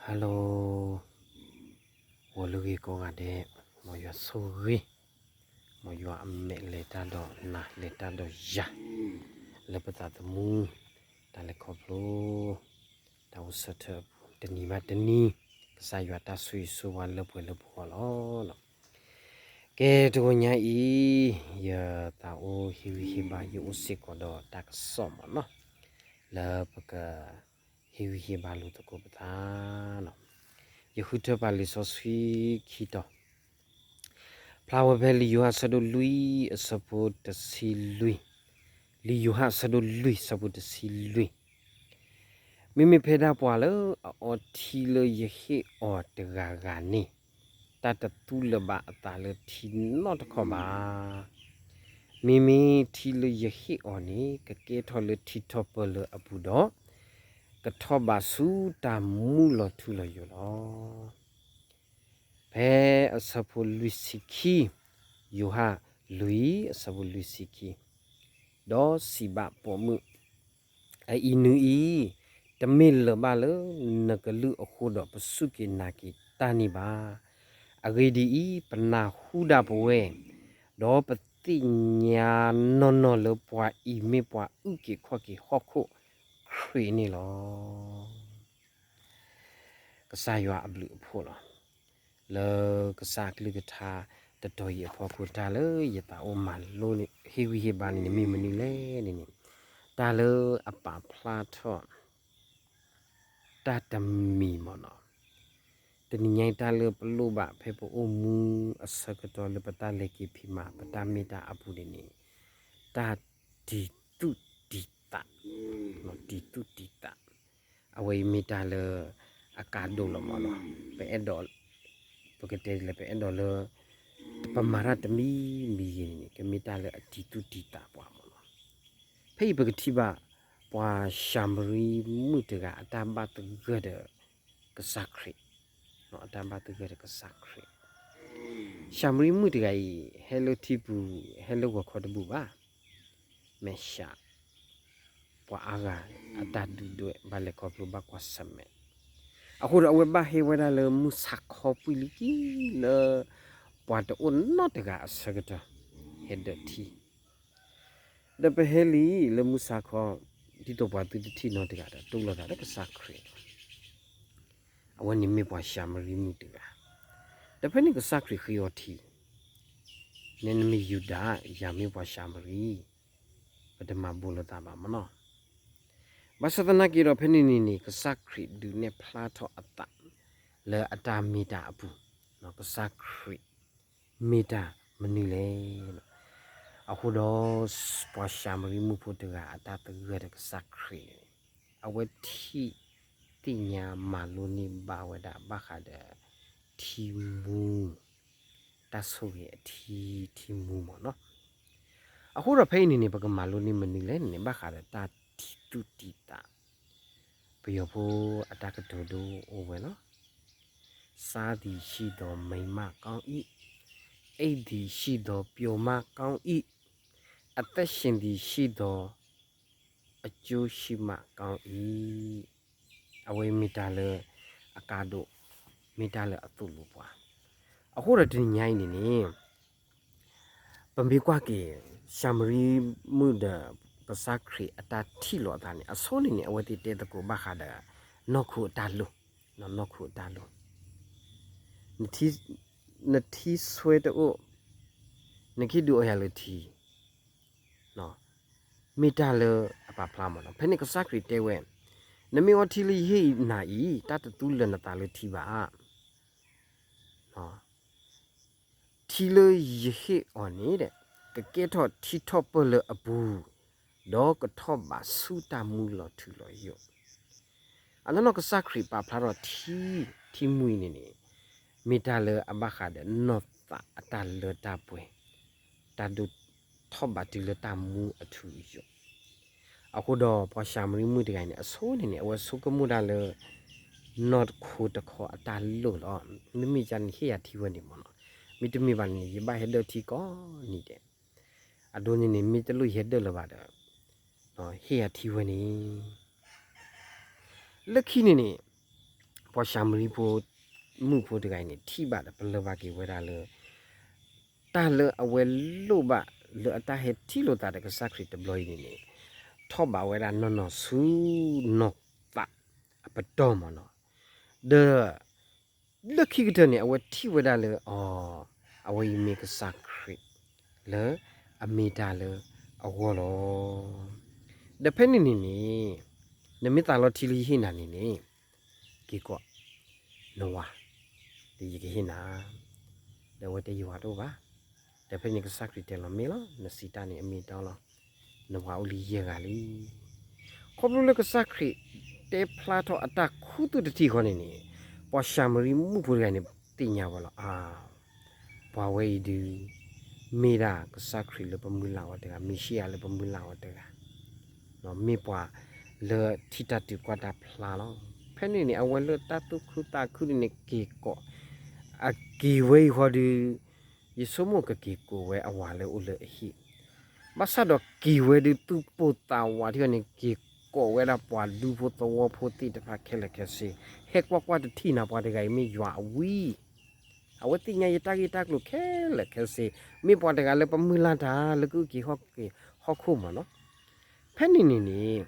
Hello, ဂီၤလၢအဂ့ၤကိးဂၤဒဲး, မ်ယွၤဆိၣ်ဂ့ၤ, မ်ယွၤအမဲာ်လဲၤတၢ်ဒီးနၤ လဲၤတၢ်ဒီးယၤ, လၢပသးသမူ, တၢ်လဲၤခီဖျိ, တၢ်အိၣ်ဆၢထၢၣ်အပူၤ တနံၤဘၣ်တနံၤ, ကစၢ်ယွၤတၢ်ဆိၣ်ဂ့ၤဆိၣ်ဝါလၢပှဲၤလၢပဂီၢ်လီၤ. ကဲ တဂီၤညါအံၤ, ယသးအိၣ်ဟ့ၣ်ဂံၢ်ဟ့ၣ်ဘါ ယအိၣ်စ့ၢ်ကီးဒီးတၢ်ကစီၣ်မ့ၢ်နီၤ, လၢပက ဟ့ၣ်ဂံၢ်ဟ့ၣ်ဘါလိာ်သကိးပသး, ယဃုထၢပာ်လံာ်စီဆှံခံတီၤ, ဖျါဝဲဖဲလံာ်ယိၤဟၣ်အဆၢဒိၣ်လွံၢ်အဆၢဖိတဆံလွံၢ်, လံာ်ယိၤဟၣ်အဆၢဒိၣ်လွံၢ်အဆၢဖိတဆံလွံၢ်, မ့မ့ၢ်ဖဲဒၣ်ပှၤလၢအအီထံလၢယဟ့ၣ်အီၤတဂၤဂၤန့ၣ်, တၢ်တသူလၢၤဘၣ်အသးလၢထံနီတခီၣ်ဘၣ်. မ့မ့ၢ်ထံလၢယဟ့ၣ်အီၤန့ၣ် ကကဲထီၣ်လၢထံထီၣ်ပၢၢ်လၢအပူၤဒီး, ကထီၣ်ဘးဆူတၢ်မူလီၤထူလီၤယိာ်လီၤ. ဖဲအဆၢဖိလွံၢ်ဆံခံ, ယိၤဟၣ်လွံၢ်အဆၢဖိလွံၢ်ဆံခံ, ဒီးစံးဘၣ်ပိာ်မုၣ်, အအံၤနုၤအံၤ, တမ့ၢ်လၢၤဘၣ်လၢနကလုၢ်အဃိဒီးပစူၢ်က့ၤနာ်က့ၤတၢ်န့ၣ်ဘၣ်. အဂ့ၢ်ဒ်အံၤ, ပနၢ်ဟူဒၣ်ပဝဲ, ဒီးပသ့ၣ်ညါနီၢ်နီၢ်လၢပှၤအံၤမ့ၢ်ပှၤအုၣ်က့ၤခီၣ်က့ၤဟီၣ်ခိၣ်ခရံာ်န့ၣ်လီၤ. ကစၢ်ယွၤအဘျုးအဖှိၣ်လီၤ. လၢကစၢ်အကလုၢ်ကထါတတီၤအံၤအဖီခိၣ် တၢ်လၢယသးအိၣ်မၤလိန့ၣ် ဟ့ၣ်ဂံၢ်ဟ့ၣ်ဘါန့ၣ်န့ၣ် မ့ၢ်မနုၤလဲၣ်န့ၣ်န့ၣ်, တၢ်လၢအပာ်ဖျါထီၣ် တၢ်တမံၤမ့ၢ်နီၤ, တနံၤညါအံၤတၢ်လၢပလိၣ်ဘၣ်ဖဲပအိၣ်မူအဆၢကတီၢ်လၢပတၢ်လဲၤက့ၤဖံးမၤ ပတၢ်မ့ၢ်တၢ်အပူၤန့ၣ်န့ၣ်, တၢ်တံၤသူၣ်တံၤသး, တံၤသူၣ်တံၤသး, အဝဲအံၤမ့ၢ်တၢ်လၢအကါဒိၣ်လီၤမ့ၢ်နီၤ, ပအဲၣ်ဒိး, ပကတဲဒ်လဲၣ် ပအဲၣ်ဒိးလၢ ပမၤတၢ်တမံၤမံၤဂ့ၤန့ၣ်န့ၣ် ကမ့ၢ်တၢ်လၢအတံၤသူၣ်တံၤသးပှၤမ့ၢ်နီၤ. ဖဲအံၤပကထံၣ်ဘၣ် ပှၤၡၤမရံမုၣ်တဂၤအတၢ်ဘၣ်သဂၢၢ်ဒီးကစၢ်ခရံာ်, အတၢ်ဘၣ်သဂၢၢ်ဒီးကစၢ်ခရံာ်, ၡၤမရံမုၣ်တဂၤအံၤ ဟဲလၢထံပူၤ, ဟဲလၢဂီၤခီတဘူၣ်ဘၣ်, မဲာ်ဆှး ပှၤအါဂၤအတၢ်ဒုၣ်ဒွဲၣ် ဘၣ်လဲၤခီဖျိဘၣ်ကွၢ်ဆၢၣ်မဲာ်, အဃိဒီးအဝဲဘၣ်ဟဲဝဲဒၣ်လၢမုၢ်ဆါခီပှံၢ်လံကံလၢ ပှၤတအိၣ်နီတဂၤအဆၢကတီၢ်, ဟဲဒၢးထံ, ဒီးပဟဲလံလၢမုၢ်ဆါခီ, ဒ်သိးပှၤသုတထံၣ်နီတဂၤဒီး တူၢ်လိာ်သးလၢကစၢ်ခရံာ်, အဝဲန့ၣ်မ့ၢ်ပှၤၡၤမရံမုၣ်တဂၤ, ဒီးဖဲန့ၣ်ကစၢ်ခရံာ်ဃ့အီထံ, နဲနမ့ၢ်ယူဒၤ, ယၤမ့ၢ်ပှၤၡၤမရံ, ပတမၤဘူးလိာ်သးဘၣ်မ့ၢ်နီၤ. ဘၣ်ဆၣ်သနာ်က့ဒီး ဖဲန့ၣ်န့ၣ်န့ၣ် ကစၢ်ခရံာ်ဒုးနဲၣ်ဖျါထီၣ်အသးလၢအတၢ်မ့ၢ်တၢ်အပူၤ, ကစၢ်ခရံာ်မ့ၢ်တၢ်မနုၤလဲၣ်. အဃိဒီး ပှၤၡၤမရံမုၣ်ဖိတဂၤအတၢ်သဂၢၢ်ဒီးကစၢ်ခရံာ်န့ၣ် အဝဲထံၣ်သ့ၣ်ညါမၤလိန့ၢ်ဘၣ်ဝဲဒၣ်ဘၣ်ဃးဒီးထံမူ တၢ်ဆိၣ်ဂ့ၤအထံ ထံမူမ့ၢ်နီၤ. အဃိဒီးဖဲအံၤန့ၣ်န့ၣ် ပကမၤလိန့ၢ်မနုၤလဲၣ်န့ၣ် ဘၣ်ဃးဒီးတၢ်တံၤသူၣ်တံၤသး, ပယီၤဖိအတၢ်ကတိၤဒိအိၣ်ဝဲလီၤ. စားသည်ရှိသော မိန်းမကောင်း၏, အိပ်သည်ရှိသော ပျော်မကောင်း၏, အသက်ရှင်သည်ရှိသော အကျိုးရှိမှကောင်း၏. အဝဲမ့ၢ်တၢ်လၢအကါဒိၣ်, မ့ၢ်တၢ်လၢအသိၣ်လိပှၤ. အဃိဒီးတနံၤညါအံၤန့ၣ်န့ၣ် ပမ့ၢ်ကွၢ်က့ၤ ၡၤမရံမုၣ်ဒီးကစၢ်ခရံာ်အတၢ်ထံၣ်လိာ်အသးန့ၣ် အဆိန့ၣ်န့ၣ် အဝဲသ့ၣ်တဲသကိးဘၣ်ဃးဒီး နီၢ်ခိအတၢ်လိၣ်, နီၢ်ခိအတၢ်လိၣ်, နထံ, နထံစွဲတအိၣ်, နကဟ့ၣ်ဒုးအီယၤလၢထံ မ့ၢ်တၢ်လၢအပာ်ဖျါမ့ၢ်နီၤ. ဖဲန့ၣ်ကစၢ်ခရံာ်တဲဝဲ, နမ့ၢ်အီထံလၢယဟ့ၣ်နၤအံၤ တၢ်တသူလၢၤနသးလၢထံဘၣ်. ထံလၢယဟ့ၣ်အီၤန့ၣ်ဒီး ကကဲထီၣ်ထံထီၣ်ပၢၢ်လၢအပူၤ, ဒီးကထီၣ်ဘးဆူတၢ်မူလီၤထူလီၤယိာ်. အနီၢ်နီၢ်ကစၢ်ခရံာ်ပာ်ဖျါထီၣ်ထံ, ထံမူအံၤန့ၣ်န့ၣ် မ့ၢ်တၢ်လၢအဘၣ်ဃးဒီးနီၢ်သးအတၢ်လၢတၢ်ပှဲၤ, တၢ်ဒိၣ်ထီၣ်ဘးတုၤလၢတၢ်မူအထူအယိာ်. အဃိဒီးပှၤၡၤမရံမုၣ်တဂၤန့ၣ် အဆိန့ၣ်န့ၣ် အဝဲဆိကမိၣ်တၢ်လၢ နီၢ်ခိတခီအတၢ်လိၣ်လီၤ. မ့မ့ၢ်ကန့ၣ် ဟ့ၣ်ယၤထံဝဲန့ၣ်မ့ၢ်နီၤ. မ့တမ့ၢ်ဘၣ်န့ၣ် ယဘၣ်ဟဲဒၢးထံကိးနံၤဒဲး. အဒိန့ၣ်န့ၣ် မ့ၢ်တလိၣ်ယဟဲဒၢးလၢၤဘၣ်ဒီး ဟ့ၣ်ယၤထံဝဲန့ၣ် လၢခံန့ၣ်န့ၣ် ပှၤၡၤမရံဖိ မုၣ်ဖိတဂၤအံၤန့ၣ် ထံၣ်ဘၣ်ဒီးပလၢၢ်ဘၣ်က့ၤဝဲဒၣ်လၢ တၢ်လၢအဝဲလိၣ်ဘၣ်လၢအတၢ်ဟဲထံၣ်လိာ်သးဒီးကစၢ်ခရံာ်တဘျီအံၤန့ၣ်န့ၣ် ထီၣ်ဘးဝဲဒၣ်နီၢ်နီၢ်ဆူနီၢ်သးအပတီၢ်မးနီၤ. ဒီး လၢခံကတၢၢ်န့ၣ် အဝဲထံၣ်ဝဲဒၣ်လၢ အီၤ အဝဲအံၤမ့ၢ်ကစၢ်ခရံာ် လၢအမ့ၢ်တၢ်လၢအဂီၢ်လီၤ. ဒီးဖဲန့ၣ်န့ၣ်န့ၣ် နမ့ၢ်သးလီထံလၢယဟ့ၣ်နၤန့ၣ်န့ၣ် က့ၤကိး နဝၤ ဒီးယကဟ့ၣ်နၤ ဒီးအဝဲတဲယဝၤတအိၣ်ဘၣ်. ဒီးဖဲန့ၣ်ကစၢ်ခရံာ်တဲလီၤမ့ၢ်လီၤ နစံးတၢ်န့ၣ်အမ့ၢ်တၢ်လီၤ. နဝၤအိၣ်လံယဲၢ်ဂၤလံ. ခီဖျိလၢကစၢ်ခရံာ်တဲဖျါထီၣ်အတၢ်ခူသူၣ်တထံၣ်ဃီန့ၣ်န့ၣ် ပှၤၡၤမရံမုၣ်ဖိတဂၤန့ၣ် သ့ၣ်ညါဝဲလီၤ အါ ပှၤဝဲအံၤဒုး မ့ၢ်ဒၣ်ကစၢ်ခရံာ်လၢပမုၢ်လၢ်အီၤတဂၤ မ့ၣ်ၡံအၤလၢပမုၢ်လၢ်အီၤတဂၤ မ့ၢ်ပှၤလၢထံၣ်တၢ်တုၤကွၢ်တၢ်ဖျါလီၤ. ဖဲန့ၣ်န့ၣ် အဝဲလၢတၢ်သူၣ်ခုသးခုန့ၣ်န့ၣ် က့ၤကိး အက့ၤဝဲအံၤဃီဒုး ယဆိကမိၣ်ကက့ၤကိးဝဲအဝၤလၢအိၣ်လၢအဟံၣ် ဘၣ်ဆၣ်ဒီးက့ၤဝဲဒုးသူၣ်ပိၢ်သးဝးထံၣ်အီၤန့ၣ် က့ၤကိးဝဲဒၣ်ပှၤဒူဖိသဝီဖိသ့ၣ်တဖၣ်ခဲလၢာ်ခဲဆ့ ဟဲကွၢ်ကွၢ်တထံၣ်နၤ ပှၤတဂၤအံၤမ့ၢ်ယွၤအဝံ အဝဲသ့ၣ်ညါယတၢ်ဂ့ၢ်တၢ်ကျိၤခဲလၢာ်ခဲဆ့ မ့ၢ်ပှၤတဂၤလၢပမုၢ်လၢ်တၢ်လၢကအုၣ်က့ၤခီၣ်က့ၤဟီၣ်ခိၣ်မးနီၤ. ဖဲန့ၣ်န့ၣ်န့ၣ်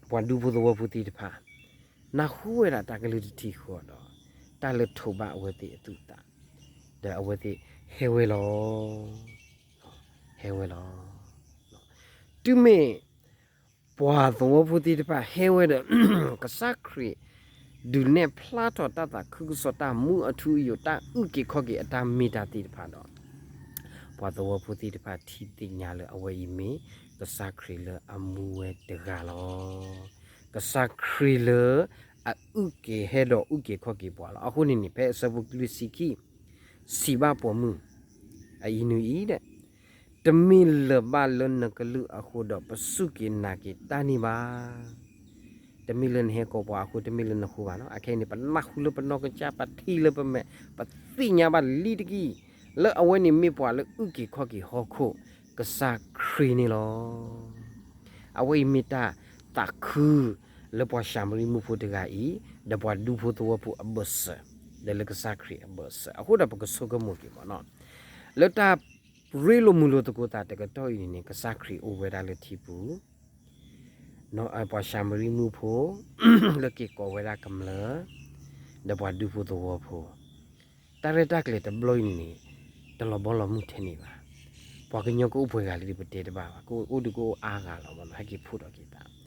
ပှၤဒူဖိသဝီဖိသ့ၣ်တဖၣ် နၢ်ဟူဝဲဒၣ်တၢ်ကလုၢ်တထံၣ်ဃီဒီး တၢ်လၢထိးဘၣ်အဝဲသ့ၣ်အသူၣ်အသး ဒီးအဝဲသ့ၣ်ဟဲဝဲလီၤ ဟဲဝဲလီၤ. တုၤမ့ၢ် ပှၤသဝီဖိသ့ၣ်တဖၣ်ဟဲဝဲဒီး ကစၢ်ခရံာ် ဒုးနဲၣ်ဖျါထီၣ်တၢ်သးခုကစီၣ် တၢ်မူအထူအယိာ် တၢ်အုၣ်က့ၤခီၣ်က့ၤအတၢ်မ့ၢ်တၢ်သ့ၣ်တဖၣ်ဒီး ပှၤသဝီဖိသ့ၣ်တဖၣ်ထံၣ်သ့ၣ်ညါလၢအဝဲအံၤမ့ၢ် ကစၢ်ခရံာ်လၢအမူဝဲတဂၤလီၤ. ကစၢ်ခရံာ်လၢ အအုၣ်က့ၤဟဲဒီးအုၣ်က့ၤခီၣ်က့ၤပှၤလီၤ. အဃိန့ၣ်န့ၣ် ဖဲအဆၢဖိလွံၢ်ဆံခံ စံးဘၣ်ပိာ်မုၣ် အအံၤနုၤအံၤဒီး တမ့ၢ်လၢၤဘၣ်လၢနကလုၢ်အဃိဒီး ပစူၢ်က့ၤနာ်က့ၤတၢ်န့ၣ်ဘၣ်. တမ့ၢ်လၢနဟဲကိးပှၤအဃိ တမ့ၢ်လၢနဃိဘၣ်နီၤ. အခဲအံၤန့ၣ် ပနၢ်ဟူလၢပနီၢ်ကစၢ် ပထံၣ်လၢပမဲာ် ပသ့ၣ်ညါဘၣ်လံတက့ၢ် လၢအဝဲန့ၣ်မ့ၢ်ပှၤလၢအုၣ်က့ၤခီၣ်က့ၤဟီၣ်ခိၣ် ကစၢ်ခရံာ်န့ၣ်လီၤ. အဝဲအံၤမ့ၢ်တၢ်သးခု လၢပှၤၡၤမရံမုၣ်ဖိတဂၤအံၤ ဒီးပှၤဒူဖိသဝီဖိအဘၢၣ်စၢၤ ဒီးလၢကစၢ်ခရံာ်အဘၢၣ်စၢၤ အဃိဒီးပကဆိကမိၣ်က့ၤမးနီၤ. လၢတၢ်ရ့လိာ်မုာ်လိာ်သကိးသးတကတီၢ်အံၤန့ၣ်န့ၣ် ကစၢ်ခရံာ်အိၣ်ဝဲဒၣ်လၢထံပူၤ ပှၤၡၤမရံမုၣ်ဖိ လၢက့ၤကိးဝဲဒၣ်ကမျၢၢ် ဒီးပှၤဒူဖိသဝီဖိ တၢ်ရဲၣ်တၢ်ကျဲၤတဘျီအံၤန့ၣ်န့ၣ် တလီၤဘီလီၤမုၢ်ထဲန့ၣ်ဘၣ်. ပှၤကညီကအိၣ်ပှဲၤဂၤလံဒီးပတဲတဘၣ်ဘၣ်, ကအိၣ်ဒုးကအိၣ်အါဂၤလီၤမးနီၤ, ဟဲက့ၤဖှိၣ်ထီၣ်က့ၤသး.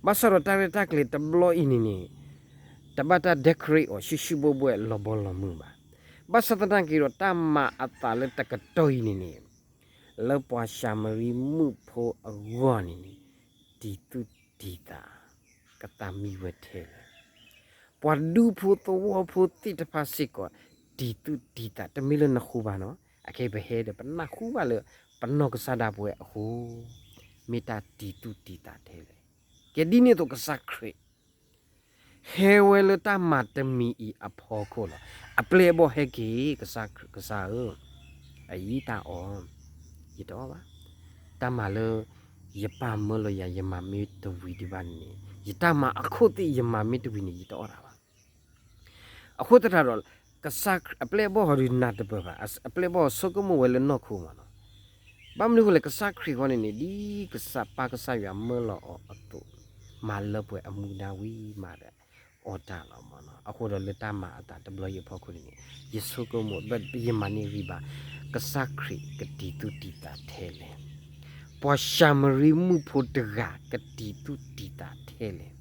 ဘၣ်ဆၣ်ဒီးတၢ်ရဲၣ်တၢ်ကျဲၤတဘျီအံၤန့ၣ်န့ၣ် တဘၣ်တၢ် decorate အီၤ ဆှံဆှံဘှဲဘှဲ လီၤဘီလီၤမုၢ်ဘၣ်. ဘၣ်ဆၣ်သနာ်က့ဒီး တၢ်မၤအသးလၢတကတီၢ်အံၤန့ၣ်န့ၣ် လၢပှၤၡၤမရံမုၣ်ဖိအဂီၢ်န့ၣ်န့ၣ် တံၤသူၣ်တံၤသး ကသးမံဝဲထဲလဲၣ်. ပှၤဒူဖိသဝီဖိသ့ၣ်တဖၣ်စ့ၢ်ကီး တံၤသူၣ်တံၤသး တမ့ၢ်လၢနဃိဘၣ်နီၤ, အခဲအံၤပဟဲဒီးပနၢ်ဟူဘၣ်လၢ ပနီၢ်ကစၢ်ဒၣ်ပဝဲအဃိ မ့ၢ်တၢ်တံၤသူၣ်တံၤသးထဲလဲၣ်. ကဲဒ်န့ၣ်အသိးကစၢ်ခရံာ် ဟဲဝဲလၢတၢ်မၤတမံၤအံၤအဖီခိၣ်လီၤ. အပျဲၢ်အဘီၣ်ဟဲက့ၤ ကစၢ်ဧၢ, အအံၤတၢ်အီၣ် ယတအီၣ်ဘၣ်. တၢ်မၤလၢ ယပၢ်မၢလီၤယၤ ယမၤမ့ၢ်တဝံၤဒံးဘၣ်န့ၣ် ယတၢ်မၤအခိၣ်သ့ၣ်ယမၤမ့ၢ်တဝံၤန့ၣ် ယတအီၣ်တၢ်ဘၣ်. အဃိသတးဒီး ကစၢ်အပျဲၢ်အဘီၣ်ဟီဒုးနၢ်တပၢၢ်ဘၣ်, အပျဲၢ်အဘီၣ်ဆိကမိၣ်ဝဲလၢနီၢ်ခိမးနီၤ. ဘၣ်မနုၤအဃိလဲၣ် ကစၢ်ခရံာ်ဃီန့ၣ်န့ၣ် ဒ်ကစၢ်ပၢ်ကစၢ်ယွၤမၢလီၤအီၤအသိး မၤလၢပှဲၤအမူဒါဝံၤမးဒီး အီၣ်တၢ်လီၤမးနီၤ. အဃိဒီးလၢတၢ်မၤအသးတဘျီအံၤအဖီခိၣ်န့ၣ်န့ၣ် ယဆိကမိၣ် ယမၤန့ၢ်ဂံၢ်ဘါ ကစၢ်ခရံာ်ကတံၤသူၣ်တံၤသးထဲလဲၣ်. ပှၤၡၤမရံမုၣ်ဖိတဂၤ ကတံၤသူၣ်တံၤသးထဲလဲၣ်.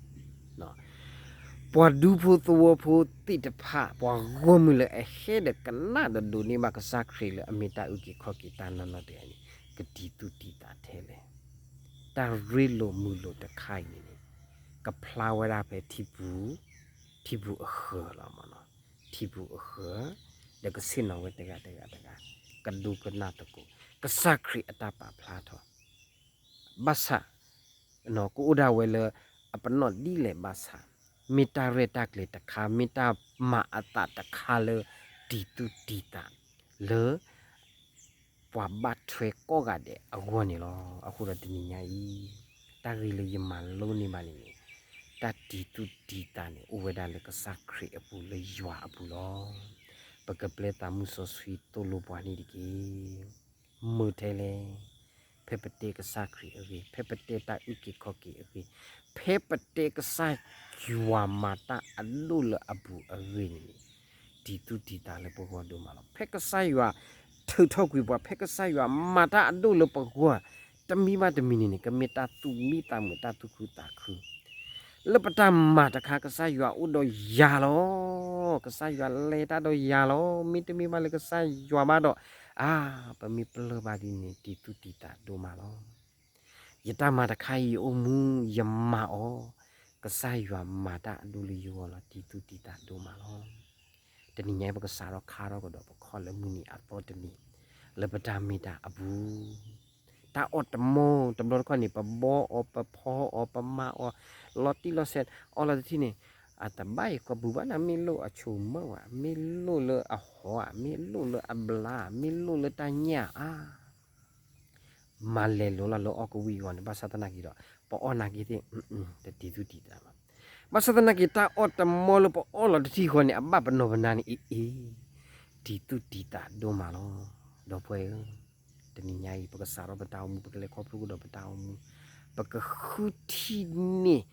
ပှၤဒူဖိသဝီဖိသ့ၣ်တဖၣ် ပှၤဂီၢ်မုၢ်လၢအဟဲဒီးကနၣ်ဒီးဒိးန့ၢ်ဘၣ်ကစၢ်ခရံာ်လၢ အမ့ၢ်တၢ်အုၣ်က့ၤခီၣ်က့ၤတၢ်နီၢ်နီၢ်တဂၤန့ၣ် ကတံၤသူၣ်တံၤသးထဲလဲၣ်. တၢ်ရ့လိာ်မုာ်လိာ်တခါအံၤန့ၣ်န့ၣ် ကဖျါဝဲဒၣ်ဖဲထံပူၤ ထံပူၤအဃၢၤလီၤမးနီၤ. ထံပူၤအဃၢၤ ဒီးကဆ့ၣ်နီၤဝဲတဂၤတဂၤတဂၤ ကဒိကနၣ်သကိး ကစၢ်ခရံာ်အတၢ်ပာ်ဖျါထီၣ် ဘၣ်ဆၣ် ကအိၣ်ဒၣ်ဝဲလၢ အပနီၣ်ဒ်လဲၣ်ဘၣ်ဆၣ် မ့ၢ်တၢ်ရဲၣ်တၢ်ကျဲၤတခါ မ့ၢ်တၢ်မၤအသးတခါလၢ တံၤသူၣ်တံၤသး လၢ ပှၤဘၣ်ထွဲကိးဂၤဒဲးအဂီၢ်န့ၣ်လီၤ. အဃိဒီးတနံၤညါအံၤ တၢ်ဂ့ၢ်လၢယမၤလိန့ၢ်ဘၣ်န့ၣ်န့ၣ် တၢ်တံၤသူၣ်တံၤသးန့ၣ် အိၣ်ဝဲဒၣ်လၢကစၢ်ခရံာ်အပူၤလၢယွၤအပူၤလီၤ. ပကပျဲသးမုၢ်စီဆှံသိၣ်လိပှၤန့ၣ်တက့ၢ်. မုာ်ထဲလဲၣ်. ဖဲပတဲကစၢ်ခရံာ်အဂ့ၢ်, ဖဲပတဲတၢ်အုၣ်က့ၤခီၣ်က့ၤအဂ့ၢ်, ဖဲပတဲကစၢ်ယွၤမၤတၢ်အဒိၣ်လၢအပူၤအဂ့ၢ်န့ၣ်န့ၣ်, တံၤသူၣ်တံၤသးလၢပဂီၢ်ဒိၣ်မးလီၤ. ဖဲကစၢ်ယွၤထုးထီၣ်ကွံာ်ပှၤ, ဖဲကစၢ်ယွၤမၤတၢ်အဒိၣ်လၢပဂီၢ်, တမံၤဘၣ်တမံၤန့ၣ်န့ၣ် ကမ့ၢ်တၢ်သူၣ်မံသးမုာ် တၢ်သူၣ်ခုသးခု လၢပတၢ်မၤတခါ ကစၢ်ယွၤအိၣ်ဒီးယၤလီၤ. ကစၢ်ယွၤလဲၤတၢ်ဒီးယၤလီၤ. မ့တမ့ၢ်ဘၣ်လၢကစၢ်ယွၤဘၣ်ဒီး, အါ, ပမ့ၢ်ပလၢၢ်ဘၣ်ဒ်န့ၣ် တံၤသူၣ်တံၤသးဒိၣ်မးလီၤ. ယတၢ်မၤတခါအံၤ ယအိၣ်မူ ယမၤအီၤ, ကစၢ်ယွၤမၤတၢ်အဒိၣ်လၢယဂီၢ်လီၤ. တံၤသူၣ်တံၤသးဒိၣ်မးလီၤ. တနံၤညါအံၤ ပကစးထီၣ်ခါထီၣ်ကဒီး ပခီၣ်လၢမုၢ်နံၤအသီတနံၤ, လၢပတၢ်မ့ၢ်တၢ်အပူၤ တၢ်အီၣ်တမီ တဘျီတခီၣ်န့ၣ် ပဘီအီၤ, ပဖီအီၤ, ပမၤအီၤ, လီၤတံၢ်လီၤဆဲး, အီလီၤတထံၣ်န့ၣ်, အတဘၣ်ယကိာ်ပူၤဘၣ်နၤ, မ့ၢ်လိၣ်အဆိမိၣ်ဧါ, မ့ၢ်လိၣ်လၢအဟီဧါ, မ့ၢ်လိၣ်လၢအဘျါ, မ့ၢ်လိၣ်လၢတၢ်ညၣ်ဧါ. မၤလဲၤလိၤလီၤလၢအီၣ်ကဝံၣ်အဂီၢ်န့ၣ်, ဘၣ်ဆၣ်သနာ်က့ဒီး ပအီၣ်နာ်က့သ့ၣ် တတံၤသူၣ်တံၤသးဘၣ်. ဘၣ်ဆၣ်သနာ်က့ တၢ်အီၣ်တမီလၢပအီၣ်လီၤတထံၣ်ဃီန့ၣ် အဘၣ်ပနီၢ်ပနါန့ၣ် အ့အ့, တံၤသူၣ်တံၤသးဒိၣ်မးလီၤ. ဒီပုၢ်ဝဲၢ်ဧၢ, တနံၤညါအံၤ ပကစးထီၣ်ပတၢ်အိၣ်မူ, ပကလဲၤခီဖျိကဒီးပတၢ်အိၣ်မူ, ပကဃုထံၣ်န့ၢ်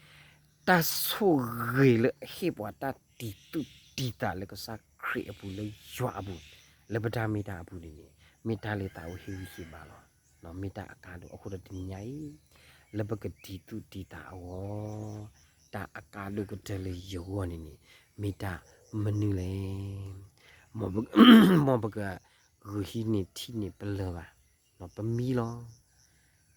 တၢ်ဆိၣ်ဂ့ၤလၢအဟ့ၣ်ပှၤတၢ်တံၤသူၣ်တံၤသးလၢကစၢ်ခရံာ်အပူၤ လၢယွၤအပူၤ, လၢပတၢ်မ့ၢ်တၢ်အပူၤန့ၣ်န့ၣ်, မ့ၢ်တၢ်လၢသးအိၣ်ဟ့ၣ်ဂံၢ်ဟ့ၣ်ဘါလီၤ. မ့ၢ်တၢ်အကါဒိၣ်. အဃိဒီးတနံၤညါအံၤ, လၢပကတံၤသူၣ်တံၤသးအဂီၢ်, တၢ်အကါဒိၣ်ကတၢၢ်လၢယဂီၢ်န့ၣ်န့ၣ်, မ့ၢ်တၢ်မနုၤလဲၣ်. မ်ပကဂုာ်ဟံးန့ၢ်ထံၣ်န့ၢ်ပလၢၢ်ဘၣ်, ပမံလီၤ.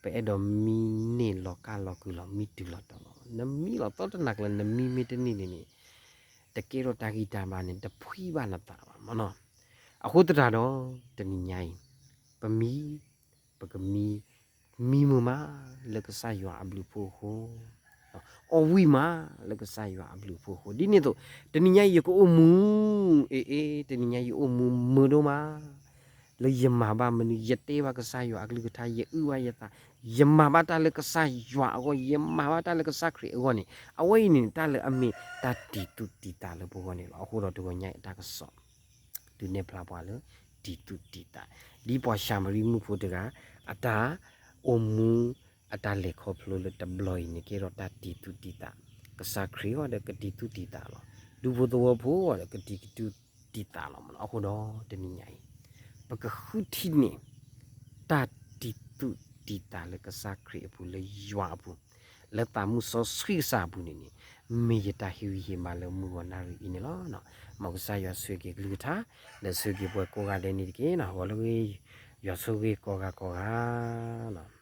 ပအဲၣ်ဒိးမံန့ၢ်လီၤကၢ်လီၤကုာ်လီၤ, မံတုၤလီၤတီၤလီၤ. နမံလီၤသီတနၤကျၢၤ, နမံမ့ၢ်တန့ၢ်န့ၣ်န့ၣ်, တကဲထီၣ်တၢ်ဂံၢ်တၢ်ဘါန့ၣ် တဖှံဘၣ်နသးဘၣ်မနီၤ. အဃိသတးဒီး တနံၤညါအံၤ, ပမံ, ပကမံ, မံမုာ်မးလၢကစၢ်ယွၤအဘျုးအဖှိၣ်အဃိ, အီၣ်ဝံၣ်မးလၢကစၢ်ယွၤအဘျုးအဖှိၣ်အဃိ, ဒ်န့ၣ်အသိး, တနံၤညါအံၤယကအိၣ်မူ, အ့အ့, တနံၤညါယအိၣ်မူမုာ်ဒိၣ်မး လၢယမၤဘၣ်မနုၤ, ယတဲဘၣ်ကစၢ်ယွၤအကလုၢ်ကထါ, ယအုၣ်ဘၣ်ယသး, ယမၤဘၣ်တၢ်လၢကစၢ်ယွၤအဂီၢ်, ယမၤဘၣ်တၢ်လၢကစၢ်ခရံာ်အဂီၢ်န့ၣ်, အဝဲအံၤန့ၣ် တၢ်လၢအမ့ၢ်တၢ်တံၤသူၣ်တံၤသးလၢပဂီၢ်န့ၣ်လီၤ. အဃိဒီးတဂီၤညါအံၤအတၢ်ကစီၣ် ဒုးနဲၣ်ဖျါပှၤလၢ တံၤသူၣ်တံၤသး, ဒ်ပှၤၡၤမရံမုၣ်ဖိတဂၤ အတၢ်အိၣ်မူ အတၢ်လဲၤခီဖျိလၢတဘျီအံၤန့ၣ် ကဲထီၣ်တၢ်တံၤသူၣ်တံၤသး, ကစၢ်ခရံာ်အဂီၢ်ဒီးကတံၤသူၣ်တံၤသးလီၤ. ဒူဖိသဝီဖိအဂီၢ်ဒီး ကတံၤကတံၤသးလီၤမနီၤ. အဃိဒီးတနံၤညါအံၤ ပကဃုထံၣ်န့ၢ် တၢ်တံၤသူၣ်တံၤသးလၢကစၢ်ခရံာ်အပူၤ, လၢယွၤအပူၤ, လၢသးမုၢ်စီဆှံကစၢ်အပူၤန့ၣ်န့ၣ်, မ့ၢ်ယတၢ်ဟ့ၣ်ဂံၢ်ဟ့ၣ်ဘါလၢမုၢ်ဂီၤနၣ်ရံၣ်အံၤန့ၣ်လီၤ. မ်ကစၢ်ယွၤဆိၣ်ဂ့ၤက့ၤကလုၢ်ကထါ, ဒီးဆိၣ်ဂ့ၤက့ၤပှၤကိးဂၤဒဲးန့ၣ်တက့ၢ်. ဂီၤလၢဂ့ၤ, ယွၤဆိၣ်ဂ့ၤကိးဂၤကိးဂၤလီၤ.